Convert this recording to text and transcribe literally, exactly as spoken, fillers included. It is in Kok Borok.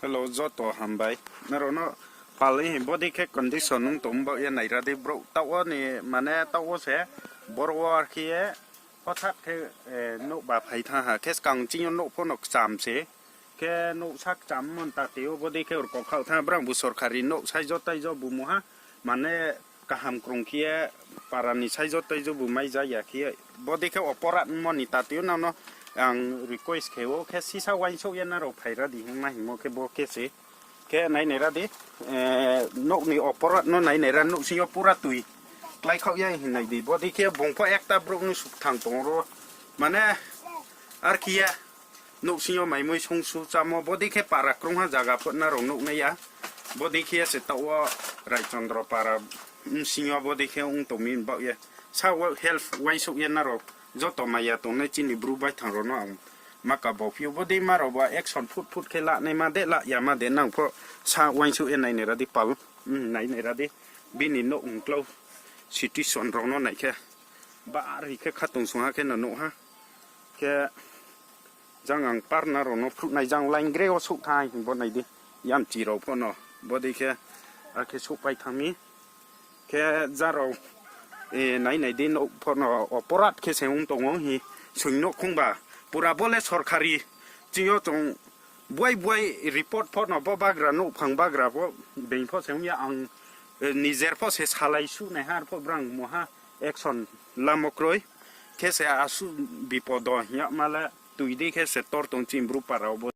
Hello, joto hambai. Norokno pal hi body khe condition wng tong bak ya naira di bro. Tao ni mane tao se boro o ar khe hothat khe, eh, nok ba phai tha ha. Khe skang chini nok pho nok cham se. Khe nok sak cham mon ta teo body khe ur kok khao tha brang bu sorkari nok sai jo tai jo bu muha. Mane kaham krung khe para ni sai jo tai jo bu mai ja ya khe body khe oporat moni ta teo nano ang request khe o khe sisa wain sok ya naro phaira di hing ma himo khe bo khe se. Khe nai nai ra di, eh, nok ni oporat no nai nai ra, nok sing yo pura twi klai khao ya hin nai di. Body khe bong pho ekta brok no suk thang tong ro. Mane ar khe ya nok sing yo mai mui song su chamo. Body khe para krung ha jaga pho na rong nok nai ya. Body khe se tao Raichandra para, mm, sing yo body khe ung tong mi bak ya. Sa wa help wain sok ya naro joto maya tong nai chini bru bai thang ro no ang. Maka bo phio bo de ma rok ba action phut phut khe la nai ma de la ya ma de nang pho sa wain su e nai nai ra di pal, mm, nai nai ra di bini no ungklau situation rok no nai khe ba ri khe khatung sung ha khe no nuk ha khe jang ang par na rok no phut nai jang line gre o suk thai bo nai di yam chi rok pho no bo de khe a khe suk pai thang mi. Khe jarok, eh, nai nai di nok phono oporat khe se wng tongo hi swing nok khungba pura bole sorkari chio chong buai buai report phono bo bagra nok phang bagra bo beng pho se wngya ang, eh, nijer pho se salai su nai har pho brang moha action lamo kroi khe se asu bipodo hiya mala twi di khe se tor tong chini bru para bo.